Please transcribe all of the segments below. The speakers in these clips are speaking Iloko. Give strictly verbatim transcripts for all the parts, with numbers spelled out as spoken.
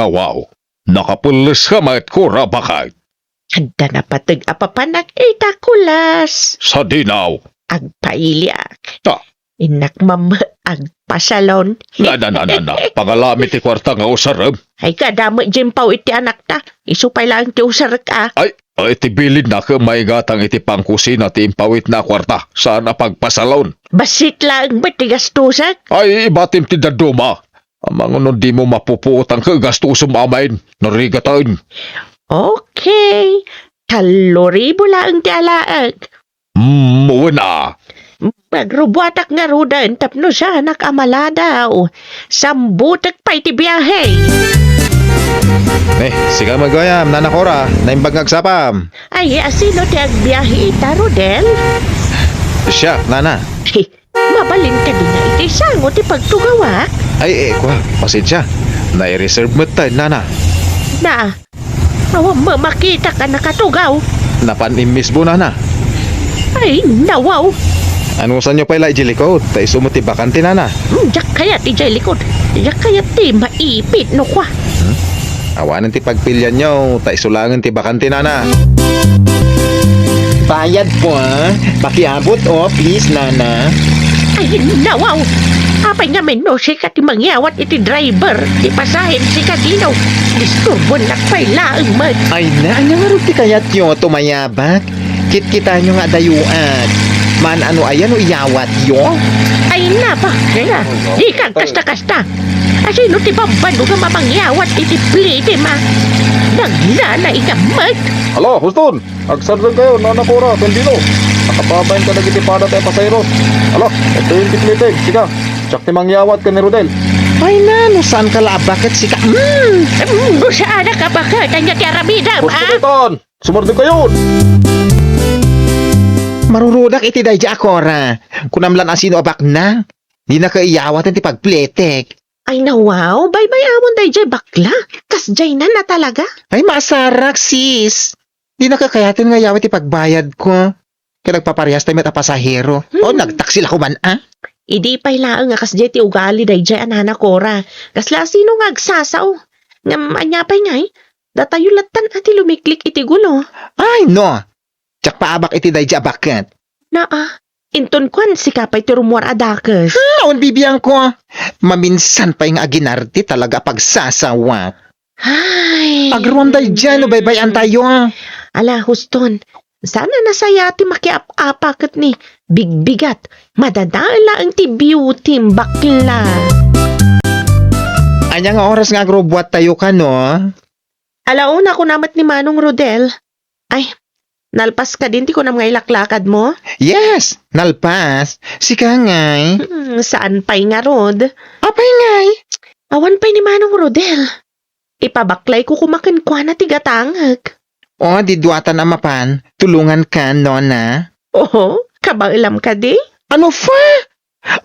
Awaw, nakapelles ka met, Kora, baket. Adda napateg a papanak ita, kulas. Sadinaw. Agpailiak. Ta. Innak mammet agpasalon. Na, na, na, na, na. Pangalami ti kuarta nga usarem. Ay, kada met diay impawit ti anakta. Isu pay laeng ti usarek a. Ay, ay, ti bilinna ket maigatang iti pangkusina ti impawitna a kuarta. Saan a pagpasalon. Bassit laeng met ti gastusek. Ay, ibatim ti dadduma. Amangan no dimo mapupuotan ket gastusom amin. Narigaten. Okay. Tallo ribu laeng ti alaek. Mm, wen a. Agrubuatak ngaruden tapno saanak a maladaw. Sambutek pay ti biahe. Eh, sika met gayam, Nana Cora, naimbag nga agsapam. Ay, asino ti agbiahe ita, Rodel? Siak, Nana. Mabalin kadi nga iti sango ti pagtugawak? Ay, eh, kua, pasensia. Nai-reserve met ta, Nana. Na, awan mamakitak a nakatugaw. Napan immisbo, Nana. Ay, nawaw. Anusanyo pay la idiay likod, ta isu met ti bakante, Nana. Hmm, diak kayat idiay likod. Diak kayat ti maipit no kua. Hmm? Awanen ti pagpilianyo, ta isu laengen ti bakante, Nana. Bayad po, ah. Pakiabot, oh, please, Nana. Ay, nawaw. Apay ngamin no sika ti mangyawat iti driver, ti pasahen sika dino. Disturbonak pay laeng met. Ay na, ania ngarud ti kayatyo, tumayabak? Kitkitaenyo nga adayuak. Maan-ano aya no iyawatyo? Ay, napa, kaya, di ka kasta-kasta. Asino ti bambano nga mamangyawat iti plitim a? Nagnanaika met. Alo, Houston! Agsardeng kayo, Nana Cora, ken Dino. Nakababain kadagiti pada ti a pasahero. Alo, itoy ti plitim, sika. Siak ti mangyawat ken ni Rodel. Ay na, no saan ka la a baket, sika. Mm. Mm, no saan ka baket, ania ti aramidem, Houston, ah? Iton! Sumardeng kayon! Marurudak iti daydi a Cora. Kunam lan asino a bakna. Dinaka iyawaten ti pagplitik. Ay, nawaw, baybay-awon daydiay bakla. Kasdiay na na talaga. Ay, maasarak, sis. Dinaka kayaten nga iyawa ti pagbayadko. Ket nagpaparehas tayo met a pasahero. Hmm. O, nagtaksi la koman, ah. Idi pay laeng a kasdiay ti ugali daydiay a Nana Cora. Kasla asino nga agsasao? Ngem ania pay ngay? Datayo lattan a ti lumiklik iti gulo. Ay, no. Diak paabak iti daydi a baket. Naa, inton kuan, sika pay ti rummuar a dakes. Hmm, awan bibiangko. Maminsan pay nga aginardi talaga a pagsasawak. Ay. Agruan daydiay no baybay-antayo. Ala, Houston, saan a nasaya ti makiap-apa ket ni bigbigat. Madadael laeng ti beauty, bakla. Ania nga oras nga agrubuattayo kano? Ala una, kuna met ni Manong Rodel. Ay, nalpas kadin ti kunam nga ilaklakadmo? Yes, nalpas. Sika ngay. Hmm, saan pay ngarud? Apay ngay? Awan pay ni Manong Rodel. Ipabaklayko koma kenkuana ti gatangek. O, di duatan a mapan, tulonganka, nona. Oho, kabaelam kadi? Ano fa?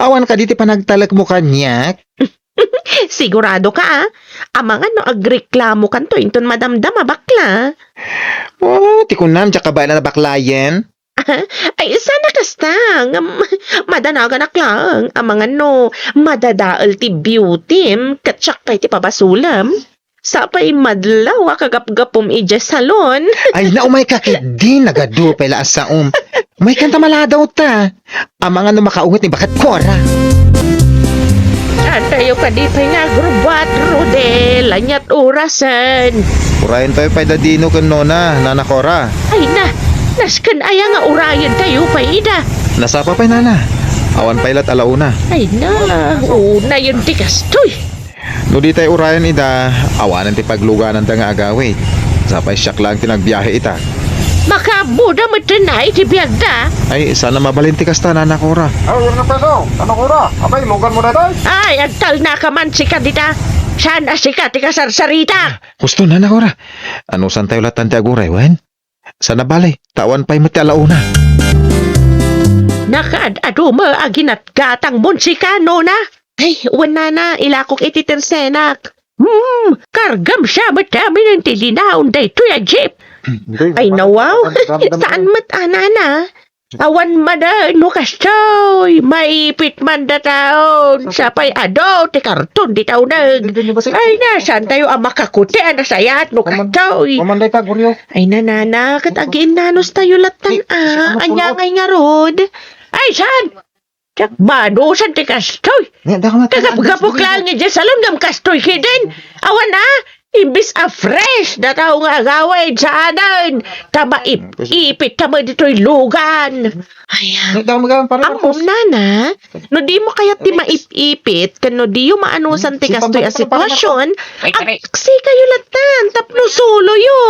Awan kadi ti panagtalekmo kaniak? Sigurado ka, ah? Amangan no agreklamo kanto inton madamdam a bakla. Oh, ti kunam, diak kabaelan a baklayen. Ay, saan a kasta? Ngem, madanaganak laeng. Amangan no madadael ti beautym, ket siak pay ti pabasolem. Sapay madlaw a kagapgapum idiay salon. Ay, na, umayka ketdi, nagadu pay la a saom. Umaykan ta maladawta. Amangan no makaunget ni baket Cora. Antayo kadi pay nga agrubuat, Rodel. Aniat orasen? Urayen tayo pay da Dino ken Nona, Nana Cora. Ay na, nasken aya nga urayen tayo pay ida? Nasapa pay, Nana. Awan pay lat a la una. Ay na, unayen ti kastoy. No di tay urayen ida, awanen ti paglugananda nga agawid. Sapay siak laeng ti nagbiahe ita. Makaammoda metten a iti biagda. Ay, saan a mabalin ti kasta, Nana Cora. Ay, Ernesto, Nana Cora, apay, luganmo daytoy? Ay, agtalnaka man sika dita. Saan a sika ti kasarsarita? Husto, Nana Cora. Anusan tayo lattan ti aguray, wen? Saan a bale, ta awan pay met ti a la una. Nakaad-adu met a ginatgatangmon sika, nona? Ay, wen, nana, ilakok iti tersenak. Hmm, kargam sa met amin ti linaon daytoy a jeep. Ay, nawaw. Saan met a, nana? Awan manen no kastoy, maipit man dataon, sapay adu ti karton dita uneg. Ay, na, saantayo a makakuti a nasayaat no kastoy. Mamanday ka, Goryo. Ay, nanana, ket agiinnanos tayo latan, a. Anya ngay ngarud? Ay, saan? Diak manusan ti kastoy. Kagapgapok laeng idiay salon ngem kastoy ketdin. Awan a, imbes a fresh dataw nga agawid saanen, ta maip-ipit ta met ditoy lugan. Ay, ammom, nana, no dimo kayat ti maip-ipit ken no diyo maanusan ti kastoy a sitwasyon, agsikayo latten tapno suloyo.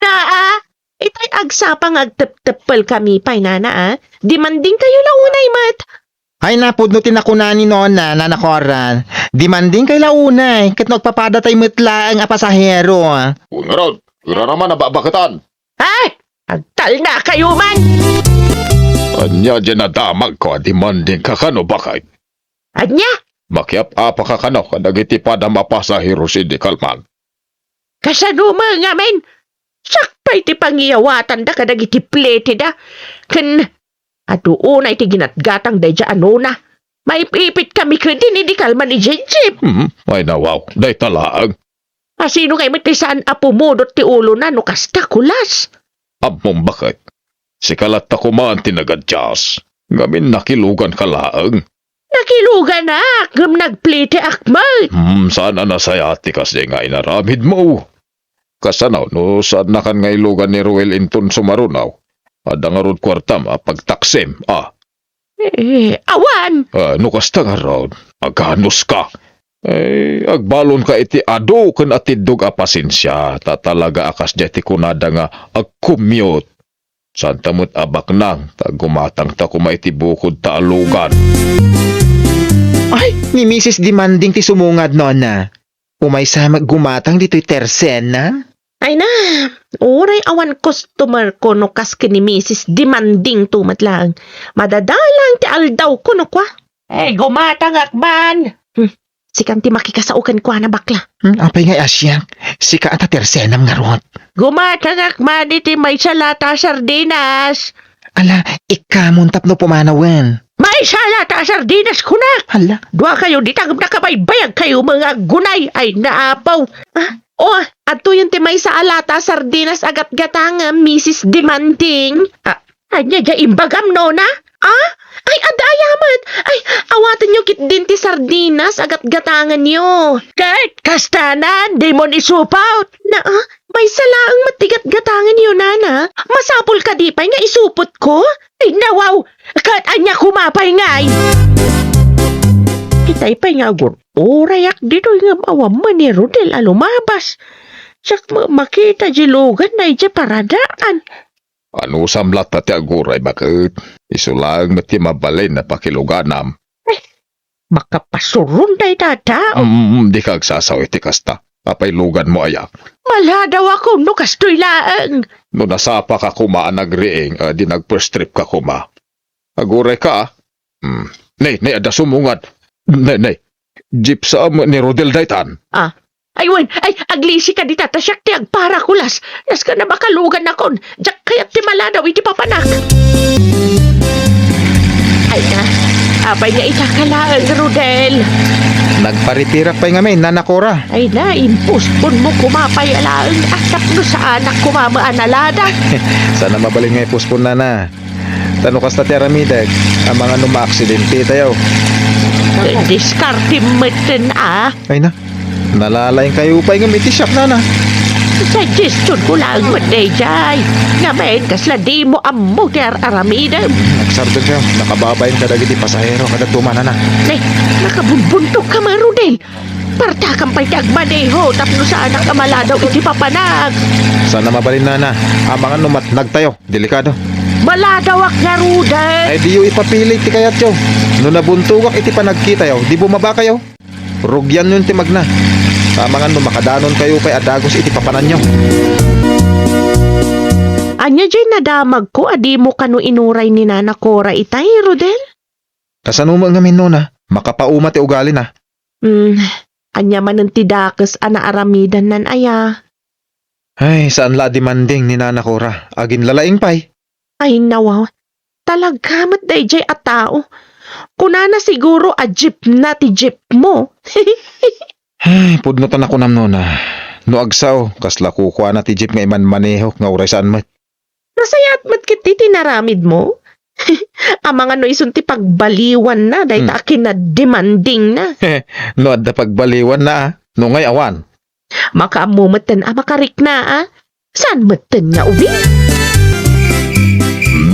Naa, itay agsapa nga agtepteppelkami pay, nana, a. Demandingkayo la unay met. Ay, napudno ti nakuna ni Nona, Nana Cora. Demandingkay la unay, ket no agpapadatay met laeng a pasahero. Ngarud, iraraman a babaketan. Ay, agtalnakayo man! Ania diay nadamagko a demandingka kano, baket? Ania? Makiap-apaka kano kadagiti padam a pasahero sidi kalman? Kasano met ngamin? Siak pay ti pangiyawatanda kadagiti pletida. Ken adu unay ti ginatgatang daydiay a Nona. Maip-ipitkami ketdin idi kalman idiay jeep. Hmm, ay nawaw, dayta laeng. A, sino ngay met ti saan a pumudot ti ulona no kasta, kulas? Ammom, baket. Sika latta koma ti nagadias. Ngamin nakiluganka laeng. Nakiluganak, ngem nagplitiak met. Hmm, saan a nasayaat ti kasdiay nga inaramidmo. Kasano no saannakan nga ilugan ni Ruel inton sumaruno? Adda ngarud kuartam a pagtaksim, a? Eh, awan. A, no kasta ngarud, aganuska. Eh, agbalonka iti adu ken atiddog a pasensia, ta talaga a kasdiay ti kunada nga agcommute. Saanta met a baknang ta gumatangta koma iti bukodta a lugan. Ay, ni Misis Demanding ti sumungad, Nona. Umaysa met gumatang ditoy tersenna? Ay na, uray awan customerko no kas ken ni Misis Demandingto met laeng. Madadalan ti aldawko no kua. Ay, gumatangak man. Hmm, sikan ti makikasao kenkuana, bakla. Hmm, apay ngay a siak? Sika a ta tersenam ngarud. Gumatangak man iti maysa lata a sardinas. Ala, ikkamon tapno pumanawen. Maysa lata a sardinas, kunak! Hala. Duakayo dita ngem nakabaybayagkayo nga aggunay. Ay, naapaw. Ah, o, adtoyen ti maysa a lata a sardinas a gatgatangem, Misis Demanding. Ah, ania diay imbagam, Nona? Ah? Ay, adda aya met. Ay, awatenyo ketdin ti sardinas a gatgatangenyo. Ket kastanan, dimon isupot. Na, ah? Maysa laeng met ti gatgatangenyo, Nana. Masapul kadi pay nga isupotko? Ay, nawaw! Ket ania koma pay ngay? Itay pay nga agur-urayak ditoy ngem awan met ni Rodel a lumabas. Siak met makita diay luganna idiay paradaan. Anusam latta ti aguray, baket? Isu laeng met ti mabalin a pakiluganam. Ay, makapasuron dayta a tao. Mm, dika agsasao iti kasta. Apay luganmo aya? Maladawakon no kastoy laeng. No nasapaka koma a nagriing, a di nag-first trip ka koma. Agurayka, a. Hmm. Nay, nay, adda sumungad. Nay, nay. Jeep sa met ni Rodel daytan. Ah. Ay, wen, ay, aglisika dita, ta siak ti agpara, kulas. Nasken a makalugannakon. Diak kayat ti maladaw iti papanak. Ay na, apay nga ikakalaeng, Rodel? Nagparitirak pay ngamin, Nana Cora. Ay na, impuspon mo koma pay a laeng, a tapno saanak koma met a nalada. Saan a mabalin nga ipuspon, Nana. Ta no kasta ti aramidek, amangan no maaksidente tayo. Diskarte metten, a. Ay na, nalalaingkayo pay ngem iti siak, Nana. Suggestion ko laeng met daydiay. Ngamin, kasla dimo ammo ti ar-aramidem. Agsardengkayo, nakababain kadagiti pasahero, kada tumanana. Nay, nakabunbuntok ka, Rodel. Partakam pay ti agmaneho tapno saanak a maladaw iti papanak. Saan a mabalin, Nana. Amangan no matnag tayo. Delikado. Maladawak ngaruden. Ay, diyo ipapili ti kayatyo. No nabuntogak iti panagkitayo, di bumabakayo. Rugianyon ti magna. Amangan no makadanonkayo pay a dagus iti papananyo. Ania diay nadamagko a dimo kano inuray ni Nana Cora itay, Rodel? Kasano met ngamin, Nona? Makapauma ti ugalina. Hmm, ania manen ti dakes a naaramidannan aya? Ay, saan la a demanding ni Nana Cora. Aginlalaing pay. Ay, nawaw. Talaga met dayjay a tao. Kunana siguro a jeepna ti jeepmo. Ay, pudno ta nakunam, nona. No agsao, kasla kukuana ti jeep nga imanmanehok nga uray saan met. Nasayaat met ket ti tinaramidmo? Amangan no isun ti pagbaliwanna dayta Hmm. a kinademandingna. No adda pagbaliwanna, a. No ngay awan. Makaammo metten a makarikna, a. Saan metten nga ubing?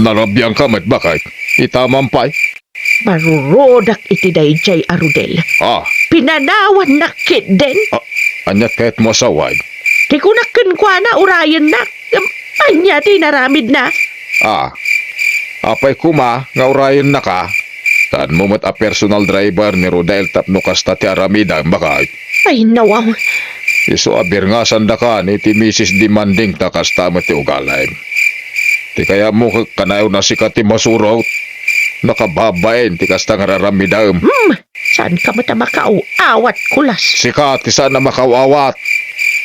Narabianka met, baket? Ita man pay? Marurudak iti dayjay a Rodel. Ah. Pinanawannak ketdin. Ah, ania ket mo a sawen? Ti kunak kenkuana, urayennak. Ngem ania ti inaramidna? Ah. Apay koma nga urayennaka? Saanmo met a personal driver ni Rodel tapno kasta ti aramidem, baket? Ay, nawaw. Isu a birngasandaka ni ti misis Demanding ta kasta met ti ugalim. Ti kayatmo ket kanayon a sika ti masurot. Nakababain ti kasta nga raramidem. Hmm, saanka met a makaaw-awat, kulas. Sika ti saan a makaaw-awat.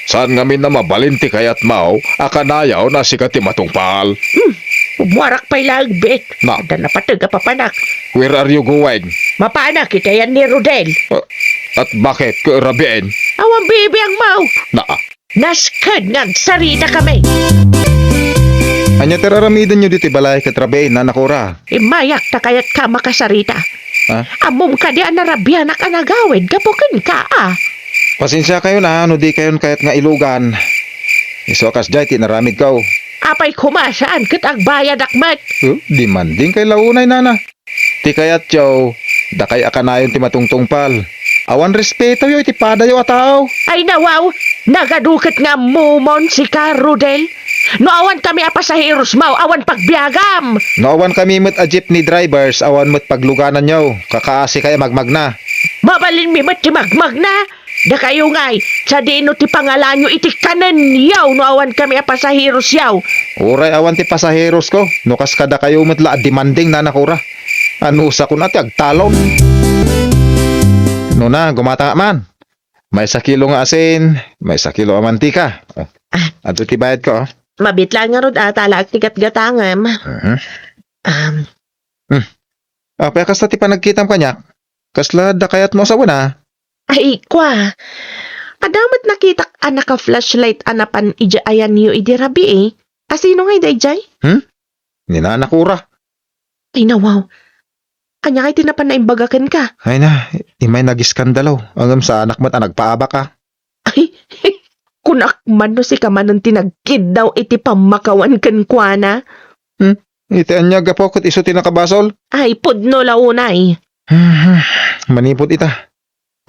Saan ngamin a mabalin ti kayatmo a kanayon a sika ti matungpal. Hmm, umuarak pay laeng, bet. Na. Adda napateg a papanak. Where are you going? Mapanak iti ayan ni Rodel. Ah, at bakit? Ket rabiin? Awan bibiangmo. Na. Nasked nga agsaritakami. Ania ti ar-aramidenyo ditoy balay ket rabiin, Nana Cora? Immayak ta kayatka a makasarita. Ha? Ammom kadi a narabianak a nagawid gapu kenka, a? Pasensiakayon, a, no dikayon kayat nga ilugan. Isu a kasdiay ti inaramidko. Apay koma saan ket agbayadak met? Oh, Demanding kay la unay, nana. Ti kayatyo, dakay a kanayon ti matungtungpal. Awan respetoyo iti padayo a tao. Ay, nawaw, nagadu ket nga ammomon sika, Rodel. No awankami a pasaherosmo, awan pagbiagam. No awankami met a jeepney drivers, awan met paglugananyo. Kakaasi kay a magmagna. Mabalinmi met ti magmagna. Dakayo ngay, sadino ti pangalanyo iti kanenyo no awankami a pasaherosyo? Uray awan ti pasaherosko, no kas kadakayo met la a Demanding, Nana Cora. Anusakon a ti agtalon. Nona, gumatangak man. Maysa kilo nga asin, maysa kilo a mantika. Oh, Ah. Adto ti bayadko, oh. Mabit laeng ngarud a talaak ti gatgatangem. Mhm. Um, Hmm. Apay a kasta ti panagkitam kaniak? Kasla adda kayatmo a sawen, a? Ay, kua. Adda met nakitak a naka-flashlight a napan idiay ayanyo idi rabii. A sino ngay daydiay? Hmm? Ni Nana Cora. Ay, nawaw. Ania ngay ti napan naimbaga kenka? Ay na, immay nagiskandalo. Ngem saanak met a nagpaabak, a. Ay, kunak man no sika manen ti nagkiddaw iti pammakawan kenkuana. Hmm? Iti ania gapu ket isu ti nakabasol? Ay, pudno la unay. Hmm, manipud ita,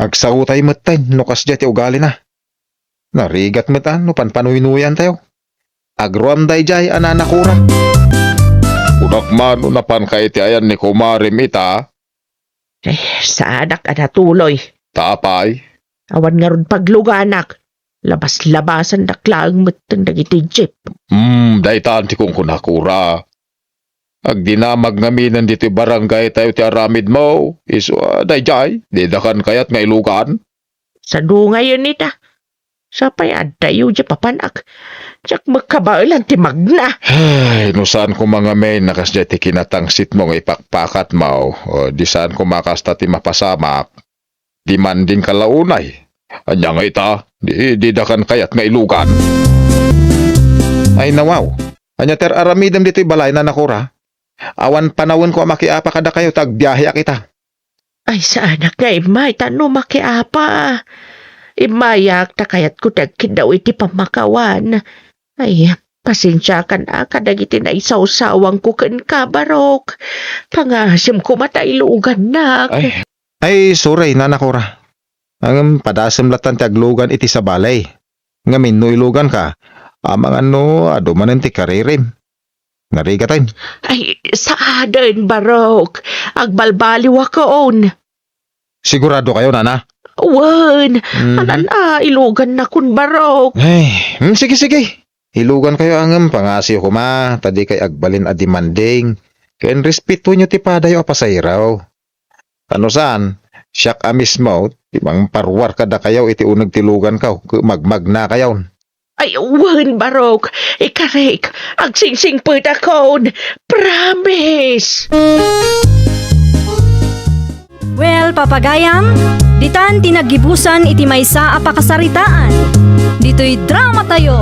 agsautay metten no kasdiay ti ugalina. Narigat met a no panpanuynuyantayo. Agruam daydiay a Nana Cora. Kunak man no napanka iti ayan ni kumarem ita. Eh, saanak a natuloy. Ta apay? Awan ngarud pagluganak. Labas-labasandak laeng metten dagiti jeep. Hmm, daytan ti kunkunak, Cora. Agdinamag ngaminen ditoy barangaytayo ti aramidmo. Isu a daydiay, didakan kayat nga ilugan? Sadungayen ita. Sapay addayo diay papanak. Diak met kabaelan ti magna. Ay, no saan koma ngamin a kasdiay ti kinatangsitmo nga ipakpakatmo, o di saan koma kasta ti mapasamak, Demandingka la unay. Ania nga ita, di, didakan kayat nga ilugan? Ay, nawaw. Ania ti ar-aramidem ditoy balay, Nana Cora? Awan panawenko a makiapa kadakayo ta agbiaheak ita. Ay, saanak nga immay ta no makiapa. Immayak ta kayatko ti agkiddaw iti pammakawan. Ay, pasensiakan a kadagiti naisawsawangko kenka, Barok. Pangaasim koma ta ilugannak. Ay, ay, sorry, Nana Cora. Ngem padasem lattan ti aglugan iti sabali. Ngamin no iluganka, amangan no adu manen ti karirim. Narigaten. Ay, saaden, Barok. Agbalbaliwakon. Sigurado kayo, Nana? Wen, Mhm. Anan a, ilugannakon, Barok. Ay, hmm, sige, sige. Ilugan kayo, ngem pangasiyo koma, ta dikay agbalin a Demanding. Ken respetuenyo ti padayo a pasahero. Kano saan, siak a mismo ti mangparuar kadakayo iti uneg ti luganko, ket magmagnakayon. Ay, wen, Barok. Ikarik, agsingsingpetakon. Promise! Well, papagayam, ditan ti naggibusan iti maysa a pakasaritaan. Ditoy drama tayo,